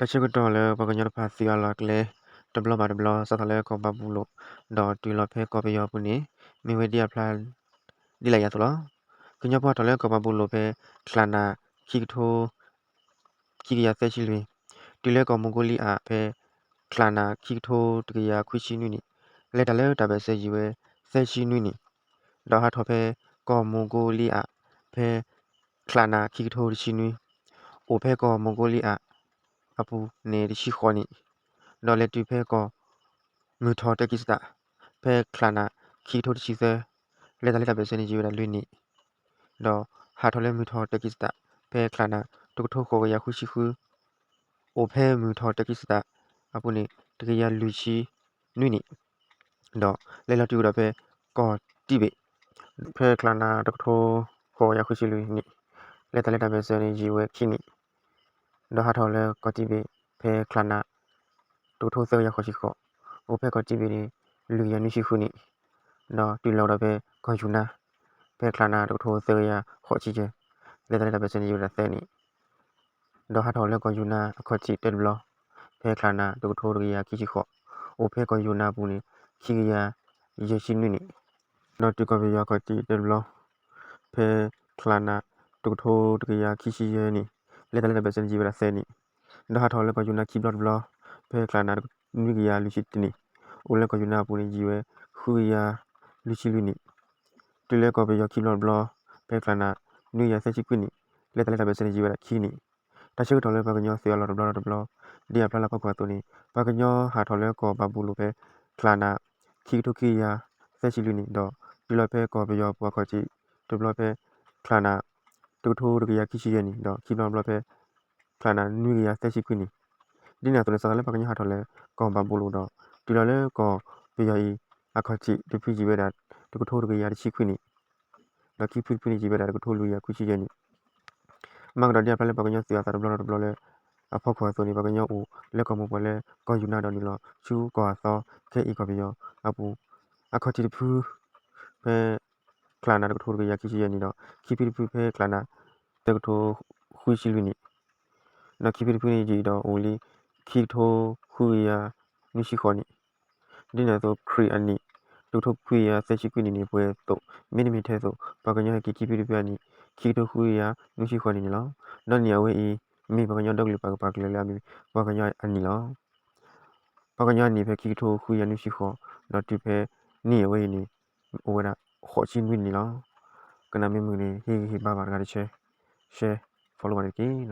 တၢ်ဆၢကတီၢ်လၢပှၤကညီတဖၣ်သုးအလီၢ်အကျဲ တဘျီဘၣ်တဘျီ စးထီၣ်လၢကီၢ်ဘၤဘူလိၣ် ဒီးတုၤလီၤဖဲကီၢ်ပယီၤအပူၤန့ၣ် မ့ၢ်ဝဲဒ်အဖျါ ဒ်လဲၣ်ယၤအသိးလီၤ. ကညီဖိဟးထီၣ်လၢကီၢ်ဘၤဘူလိၣ်ဖဲ ချာန ခံကထိ ခံကယၤသၢဆံလွံၢ်, တုၤလၢကီၢ်မီၣ်ကိလံအးဖဲ ချာန ခံကထိတကယၤခွံဆံနွံနံၣ်, လဲၤတၢ်လၢတၢ်ဘၢၣ်စၢၤယံာ်ဝဲသၢဆံနွံနံၣ်, ဒီးဟးထီၣ်ဖဲကီၢ်မီၣ်ကိလံအးဖဲ ချာန ခံကထိတဆံနွံ, အိၣ်ဖဲကီၢ်မီၣ်ကိလံအး အပူၤန့ၣ်တဆံဃိးနံၣ်, ဒီးလဲၤတုၤဖဲကီၢ်မုၢ်ထီၣ်တၢ်ကံၢ်စတး ဖဲချာန ခံကထိတဆံသၢ, လဲၤတၢ်လၢတၢ်ဘၢၣ်စၢၤန့ၣ်ယံာ်ဝဲဒၣ်လွံၢ်နံၣ်, ဒီးဟးထီၣ်လၢမုၢ်ထီၣ်တၢ်ကံၢ်စတး ဖဲချာန တကထိဃိးကယၤဃုဆံဃု, အိၣ်ဖဲမုၢ်ထီၣ်တၢ်ကံၢ်စတး အပူၤန့ၣ် တကယၤလွံၢ်ဆံနွံနံၣ်, ဒီးလဲၤလီၤတုၤကဒီးဖဲကီၢ်တံဘ့ၣ် ဖဲချာန တကထိဃိးကယၤဃုဆံလွံၢ်နံၣ်, လဲၤတၢ်လၢတၢ်ဘၢၣ်စၢၤန့ၣ်ယံာ်ဝဲခံနံၣ်, ဒီးဟးထီၣ်လၢကီၢ်တံဘ့ၣ် ဖဲချာန တကထိသၢကယၤဃိးဆံဃိး, အိၣ်ဖဲကီၢ်တံဘ့ၣ်န့ၣ် လွံၢ်ကယၤနွံဆံဃုနံၣ်, ဒီးတုၤလီၤကဒီးဖဲကီၢ်ယူၤနါ ဖဲချာန တကထိသၢကယၤဃိးဆံယဲၢ်, လဲၤတၢ်လၢတၢ်ဘၢၣ်စၢၤန့ၣ်ယံာ်ဝဲဒၣ်သၢနံၣ်, ဒီးဟးထီၣ်လၢကီၢ်ယူၤနါအခီၣ်ထံးတၢတဘျီ, ဖဲချာန တကထိတကယၤခံဆံဃိး, အိၣ်ဖဲကီၢ်ယူၤနါအပူၤန့ၣ် ခံကယၤယဲၢ်ဆံနွံနံၣ်, ဒီးတုၤကီၢ်ပယီၤအခီၣ်ထံးတၢတဘျီ ဖဲချာန တကထိတကယၤခံဆံယဲၢ်နံၣ်, လဲၤတၢ်လၢတၢ်ဘၢၣ်စၢၤန့ၣ်ယံာ်ဝဲဒၣ်သၢနံၣ်, ဒီးဟးထီၣ်လၢကီၢ်ယူၤနါခံဘျီတဘျီ, ဖဲချာန နွံကယၤလွံၢ်ဆံတနံၣ်, အိၣ်လၢကီၢ်ယူၤနါအပူၤန့ၣ်ယံာ်ဝဲ ဃုကယၤလွံၢ်ဆံလွံၢ်နံၣ်, တုၤလၢကီၢ်ပယီၤခံဘျီတဘျီ, ဖဲချာန နွံကယၤသၢဆံခွံနံၣ်, လဲၤတၢ်လၢတၢ်ဘၢၣ်စၢၤန့ၣ်ယံာ်ဝဲဒၣ်ခံနံၣ်, တၢ်ဆၢကတီၢ်လၢပှၤကညီသုးအလီၢ်တဘျီဒီးတဘျီ, ဒ်အဖျါလၢအဖီခိၣ်အသိးန့ၣ် ပှၤကညီဟးထီၣ်လၢကီၢ်ဘၤဘူလိၣ်ဖဲ ချာန ခံကထိခံကယၤသၢဆံလွံၢ်နံၣ်, ဒီးတုၤလီၤဖဲကီၢ်ပယီၤပူၤအခီၣ်ထံးတဘျီဖဲ ချာန တကထိတကယၤခံဆံယဲၢ်နံၣ်, ဒီးခံဘျီတဘျီဖဲ ချာန နွံကယၤသၢဆံခွံနံၣ်, ဒ်န့ၣ်အသိးန့ၣ် စးထီၣ်လၢပှၤကညီဟးထီၣ်လၢကီၢ်ဘၤဘူလိၣ်ဒီး တုၤလီၤလၢကီၢ်ပယီၤအံၤ အခီၣ်ထံးတဖုယံာ်ဝဲဒၣ် တကထိတကယၤတဆံခွံနံၣ်, ဒီးခံဖုတဖုန့ၣ်ယံာ်ဝဲဒၣ်တကထိလွံၢ်ကယၤခွံဆံယဲၢ်နံၣ်, မ့ၢ်ကဒီးဒ်အဖျါလၢပှၤကညီသုးအသးတဘျီဒီးတဘျီလၢ အဖီခိၣ်အသိးန့ၣ် ပှၤကညီအိၣ်လၢကီၢ်မိၢ်ပှၢ်လၢကီၢ်ယူၤနါဒီးနုာ်လီၤဆူကီၢ်အသီ ခဲအံၤကီၢ်ပယီၤအပူၤ, အခီၣ်ထံးတဖု ဖဲ ချာန တကထိတကယၤခံဆံယဲၢ်နံၣ်ဒီး ခံဖုတဖုဖဲ ချာန တကထိဃုဆံလွံၢ်နံၣ်, ဒီးခံဖုတဖုန့ၣ်ယံာ်ဒီးအိၣ်လံ ခံကထိဃုကယၤနွံဆံဃိးနံၣ်, ဒ်န့ၣ်အသိးခရံာ်အနံၣ် တကထိခွံကယၤသၢဆံခွံနံၣ်န့ၣ် ပှဲၤအသိး မ့တမ့ၢ်ထဲအသိး ပှၤကညီဟဲက့ၤခံဖုတဖုအနံၣ် ခံကထိဃုကယၤနွံဆံဃိးနံၣ်န့ၣ်လီၤ. ဒီးနံၣ်အဝဲအံၤ မ့ၢ်ပှၤကညီဒီကလုာ်ပာ်ကပာ်ကျၢၤလၢအမ့ၢ်ပှၤကညီအနံၣ်လီၤ. ပှၤကညီအနံၣ်ဖဲခံကထိဃုကယၤနွံဆံဃိး ဒီးတုၤဖဲနံၣ်အဝဲအံၤန့ၣ် အိၣ်ဝဲဒၣ်ဃိးဆံနွံနံၣ်လီၤ. ကနၣ်မ့ၢ်မုာ်န့ၣ် ဟ့ၣ်ဂံၢ်ဟ့ၣ်ဘါဘၣ်တဂၤတဆၢ share follow ဘၣ်န့ၣ်တက့ၢ်.